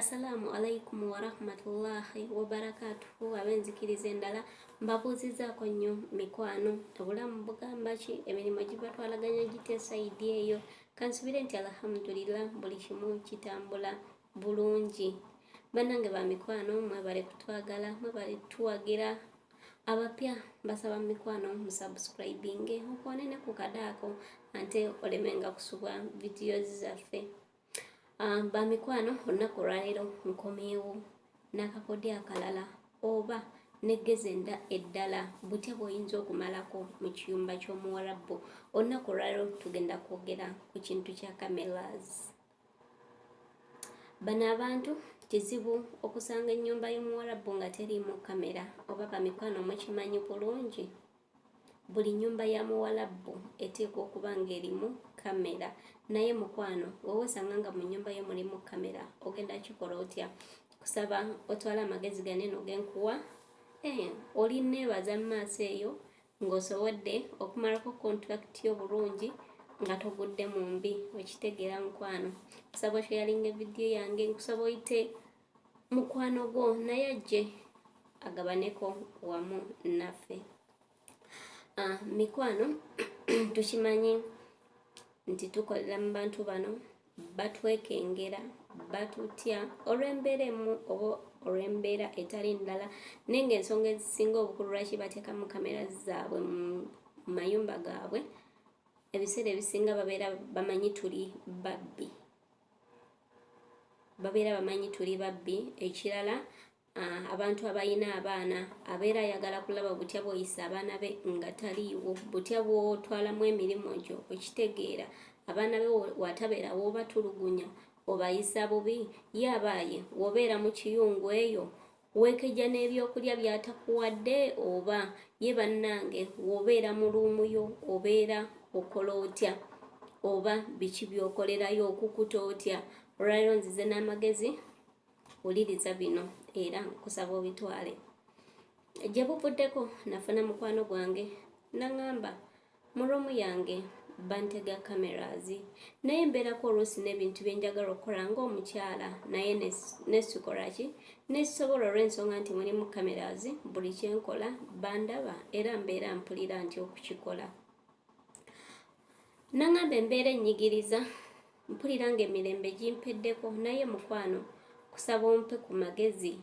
Assalaamu alaikum warahmatullahi wabarakatuhu. Ab'enzikiriza endala mbabuuzizaako nnyo mikwano, obulamu bugamba ki? Emirimu gibatwalaganya gitya sayidi eyo? Kansubire nti alhamdulillah buli kimu kitambula bulungi. Bannange ba mikwano, mwebale kutwagala, mwebale tuwagira. Abapya mbasaba mikwano musubscribinge, okwane ne ku kadaako ate olemenga kusubwa videos zaffe. Ba mikwano, olunaku olwaleero nkomyewo n'akakodyo akalala oba n'eggezi eddala, butya bw'oyinza okumalako mu kiyumba ky'omuwarabu. Olunaku olwaleero tugenda kwogera ku kintu kya cameras. Bano abantu kizibu okusanga ennyumba y'omuwarabu nga teriimu kamera, oba bamikwano mukimanyi bulungi buli nnyumba ya muwarabu eteekwa okuba ng'erimu kamera. Naye mukwano, weweesanga nga mu nnyumba yo mulimu kamera, ogenda kikola otya? Kusaba otwale amagezi ganene ogenkuwa, oli neebaza mu maaso eyo ng'osobodde okumalako contract yo bulungi nga togudde mu mbi. Okitegeera mukwano? Kusaba osharinga evidiyo yange, nkusaba oyite mukwano gwo naye ajje agabaneko wamu naffe. Mikwano, tukimanyi nti tukolera mu bantu bano batwekengera, batutya olw'embeera emu oba olw'embeera etali ndala, naye ng'ensonga ezisinga obukulu lwaki bateekamu kamera zaabwe mu mayumba gaabwe, ebiseera ebisinga babeera bamanyi tuli babbi, babeera bamanyi tuli babbi. Ekirala, abantu abalina abaana, abeera ayagala kulaba butya bw'oyisa abaana be nga taliiwo, butya bw'otwalamu emirimu gyo. Okitegeera? Abaana be watabeera w'obatulugunya, obayisa bubi, ye abaaye w'obeera mu kiyungu eyo weekejja n'ebyokulya by'atakuwadde, oba ye bannange w'obeera mu room yo obeera okola otya, oba biki by'okolerayo, okukuta otya? Olwaleero nzize n'amagezi, wuliriza bino era nkusaba obitwale. Gye buvuddeko nafuna mukwano gwange naŋŋamba, mu room yange bantega cameras, naye mbeerako oluusi n'ebintu bye njagala okukola ng'omukyala, naye nesikola ki, nesisobola olw'ensonga nti mulimu cameras, buli kyenkola bandaba era mbeera mpulira nti okukikola. Naŋŋamba embeera ennyigiriza, mpulira ng'emirembe gimpeddeko, naye mukwano kusaba ompe ku magezi,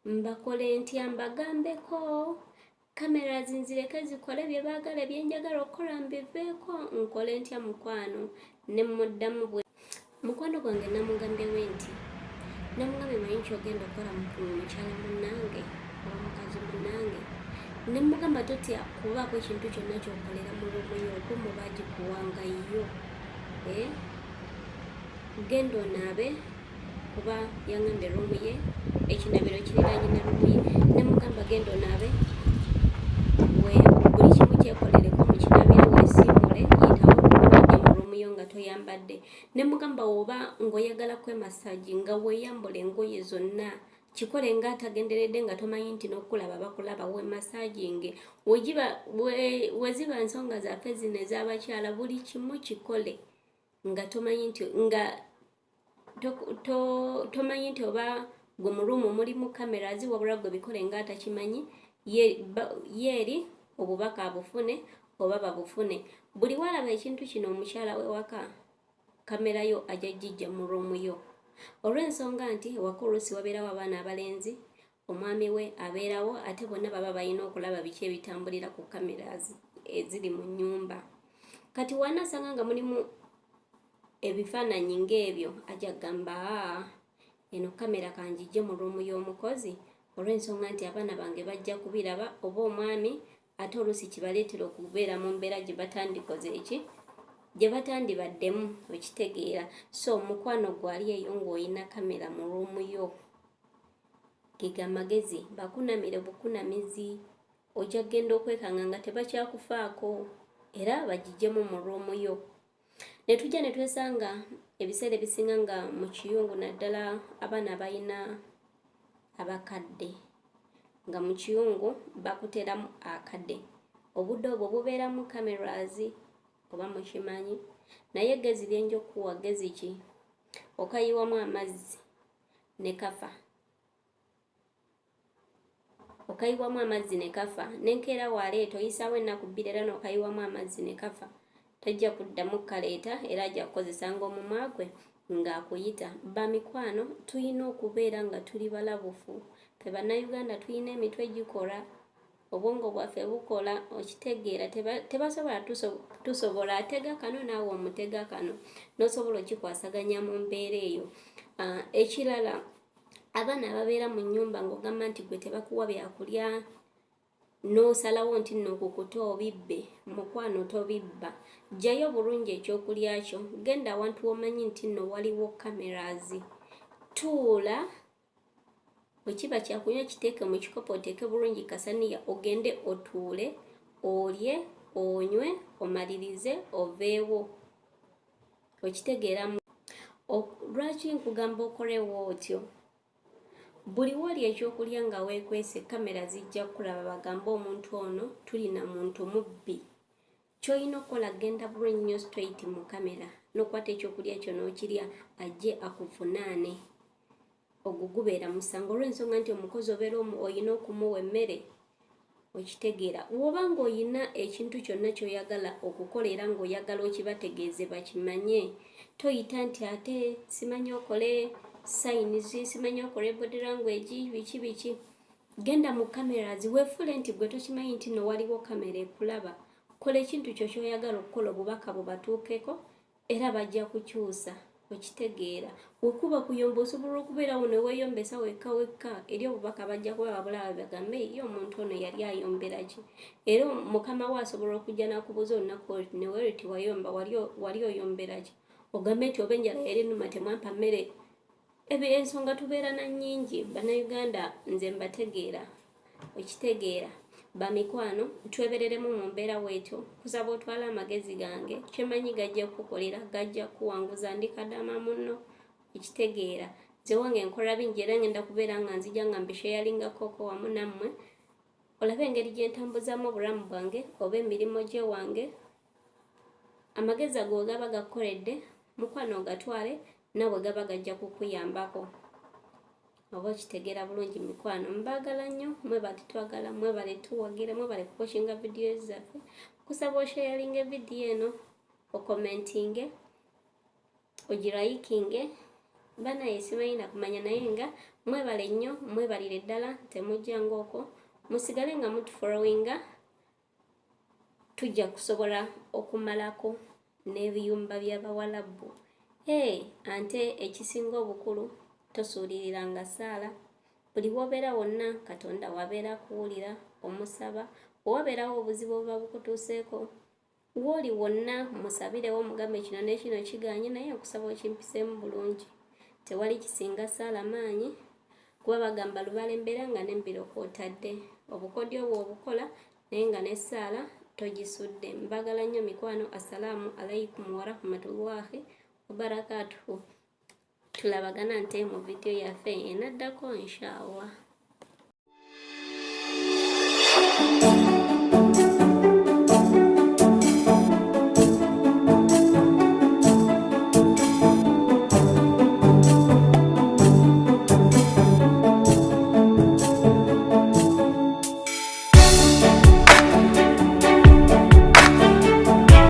mbakole ntya? Mbagambeko cameras nzireke zikole bye baagala, byenjagala okukola mbiveeko, nkole ntya mukwano? Ne muddamu bwe mukwano gwange namugambewe nti, namugambye, manyi kyogenda okukola mukyala munnange oba mukazi munnange, ne mugamba totya kubaako ekintu kyonna kyokolera mu room yo, room bagikuwanga yo, eh? Genda onaabe, kuba yaŋŋambye room ye ekinabiro kiriraanye ne room ye. Ne mugamba genda onaabe, buli kimu kyekolereko mu kinabiro, weesiimule, yitawo ojje mu room yo nga toyambadde. Ne mugamba woba ng'oyagala kwemassage nga weeyambula engoye zonna, kikole nga atagenderedde, nga tomanyi nti n'okulaba bakulaba, wemassaginge. Weziba nsonga zaffe zino ez'abakyala, buli kimu kikole nga tomanyi nti nga tomanyi nti oba gwe mu room mulimu cameras, wabula gwe bikole nga atakimanyi, ye eri obubaka abufune oba babufune. Buli walaba ekintu kino, omukyala wewaka kamera yo ajja gijja mu room yo, olw'ensonga nti ewaka oluusi wabeerawo abaana abalenzi, omwami we abeerawo, ate bonna baba balina okulaba biki ebitambulira ku cameras eziri mu nnyumba. Kati wanaasanga nga mulimu ebifaananyi ng'ebyo, ajja kugamba, aa, eno kamera kanjijje mu room y'omukozi, olw'ensonga nti abaana bange bajja kubiraba oba omwami. Ate oluusi kibaleetera okubeera mu mbeera gye batandikoze eki gye batandibaddemu. Okitegeera? So omukwano gwali eyo ng'olina kamera mu room yo, gega amagezi, bakunamire bukunamizi, ojja kugenda okwekanga nga tebakyakufaako era bagijjemu mu room yo. Ne tujja ne twesanga ebiseera ebisinga nga mu kiyungu, naddala abaana abalina abakadde, nga mu kiyungu bakuteramu akadde, obudde obwo bubeeramu cameras, oba mukimanyi. Naye gezi lyenja okukuwa, gezi ki? Okayiwamu amazzi. ne kafa. Okayiwamu amazzi ne kafa. N'enkeera w'aleeta oyisaawo ennaku bbiri era n'okayiwamu amazzi ne kafa. Tajja kuddamu kukaleeta era ajja kukozesanga omumwa gwe ng'akuyita. Bamikwano, tulina okubeera nga tuli balabufu. Ffe Bannayuganda tulina emitwe gikola, obwongo bwaffe bukola, okitegeera. Tebasobola tusobola atega kano naawe omutega kano n'osobola okikwasaganya mu mbeera eyo. Ekirala, abaana ababeera mu nnyumba ng'ogamba nti gwe tebakuwa byakulya n'osalawo nti nno okukuta obibbe, mukwano tobibba. Ggyayo bulungi ekyokulya kyo, genda awantu w'omanyi nti nno waliwo cameras, tuula. Bwe kiba kyakunywa kiteeke mu kikopo, oteeke bulungi kasaniya, ogende otuule olye onywe omalirize oveewo. Okitegeera? Lwaki nkugamba okolewo otyo? Buli w'olya ekyokulya nga weekwese, kamera zijja kukulaba bagambe omuntu ono tulina muntu mubbi. Ky'olina okukola, genda bulungi nnyo straight mu kamera n'okwata ekyokulya kyo n'okirya, ajje akuvunaane. Ogwo gubeera musango olw'ensonga nti omukozi obeera olina okumuwa emmere. Okitegeera? Bw'oba ng'olina ekintu kyonna ky'oyagala okukola era ng'oyagala okibategeeze bakimanye, toyita nti ate simanyi okole signs, simanyi okole body language, biki biki. Genda mu cameras, weefuule nti gwe tokimanyi nti nno waliwo kamera ekulaba. Kola ekintu kyo ky'oyagala okukola, obubaka bubatuukeko era bajja kukyusa. Okitegeera? Wekuba kuyomba, osobola okubeerawo ne weeyombesa wekka wekka, eri obubaka bajja kuba babulaba bagambe ye omuntu ono yali ayombera ki. Era mukama we asobola okujja n'akubuuza olunaku ne weeri tiwayomba, wali oyombera ki? Ogambe nti oba enjala yali ennuma, temwampa mmere. Ebyo ensonga tubeera na nnyingi. Bannayuganda nze mbategeera. Okitegeera? Bamikwano, twebereremu mu mbeera bwetyo. Kusaba otwale amagezi gange, kyemanyi gajja kukukolera, gajja kuwanguza. Ndi kadama munno. Ekitegeera, nze wange nkola bingi era ngenda kubeera nga nzija nga mbisharingakoko wamu nammwe, olabe engeri gye ntambuzaamu obulamu bwange oba emirimu gye wange. Amagezi ago we gaba gakukoledde, mukwano, ogatwale, naawe gaba gajja kukuyambako. Oba okitegeera bulungi? Mikwano, mbaagala nnyo. Mwebale twagala, mwebale tuwagira, mwebale kuwatchinga vidiyo zaffe. Kusaba osharinga evidiyo eno, ocommentinge, ogilikinge. Banaye simanyi nakumanya, naye nga mwebale nnyo, mwebalire ddala. Temujjanga okwo, musigale nga mutufollowinga, tujja kusobola okumalako n'ebiyumba by'abawalabu. Hey, ante ekisinga obukulu, tosuuliriranga saala. Buli wobeera wonna, Katonda wabeera kuwulira omusaba. Bwewabeerawo obuzibu obuba bukutuuseeko, wooli wonna musabirewo, mugambe kino nekino kiganye, naye nkusaba okimpiseemu bulungi. Tewali kisinga saala maanyi, kuba bagamba lubala embeera nga n'embiro kwotadde obukodyo obwo obukola, naye nga n'essaala togisudde. Mbagala nnyo mikwano. Assalaamu alaikum warahmatullahi wabarakatuhu. Tulabagana nte mu vidiyo yaffe enaddako, inshallah.